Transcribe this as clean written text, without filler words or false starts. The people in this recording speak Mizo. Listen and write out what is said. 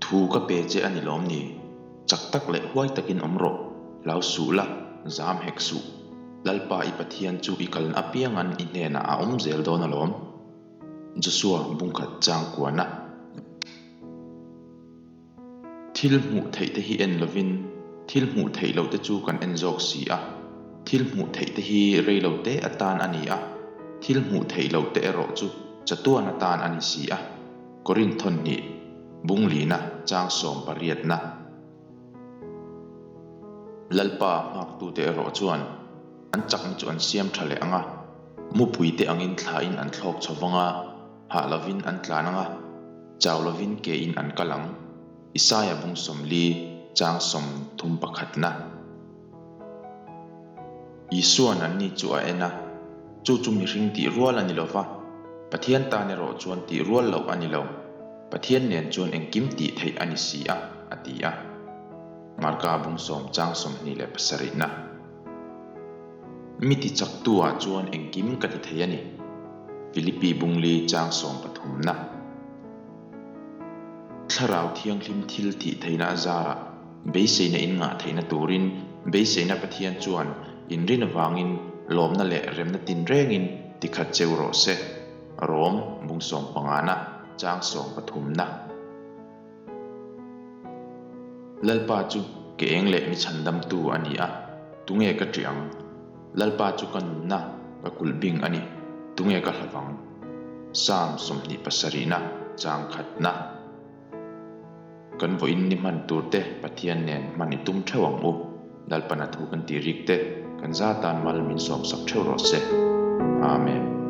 Thu ka pe che a ni lawm ni? Chak tak leh huai takin awm rawh, hlau suh la, zam hek suh. Lalpa i Pathian chu i kalna apiangan i hnenah a awm zel dawn alawm. Joshua bungkhat chang kuana. Thil hmuh theih te hi en lovin thil hmuh theih loh te chu kan en zawk si a. Thil hmuh theih te hi rei lo te atan a ni a, thil hmuh theih loh te erawh chu chatuan atan a ni si a. Korinth thawnhnih, Bunglina chang sawmpariatna. Lalpa nghaktute erawh chuan an chakna chu an siam tha leh ang a, mupuite angin thlain an thlawk chho vang a, hah lovin an tlan ang a, chau lovin kein an kal ang. Isaia bung 40 chang 31na. Isua'n anni chu a en a, chu chu mihring tih rual a ni lo va, Pathian tan erawh chuan tih rual loh a ni lo, Pathian nen chuan engkim tih theih a ni si a, a ti a. Marka bung sawm chang 27na. Mi ti chaktu ah chuan engkim ka ti thei a ni, Philippi bung li chang 13na. Thlarau Thianghlim thil tih theihna a zarah Beiseina in ngah theihna turin beiseina Pathian chuan inrin avangin lawmna leh remna tinrengin tikhat cheu rawh se. Rom, bung sawmpangana, chang sawmpathumna. Lalpa chu ke eng leh mi chhandamtu a ni a, tunge ka ṭih ang? Lalpa chu ka nunna, ka kulh bing a ni, tunge ka hlavang? Psalm 27na, chang khatna. Kan vawiin ni hman tur te Pathian nen hman i tum theuh ang u. Lalpana thu kan tih rik te kan za tan mal min sawmsak theuh rawh se. Amen.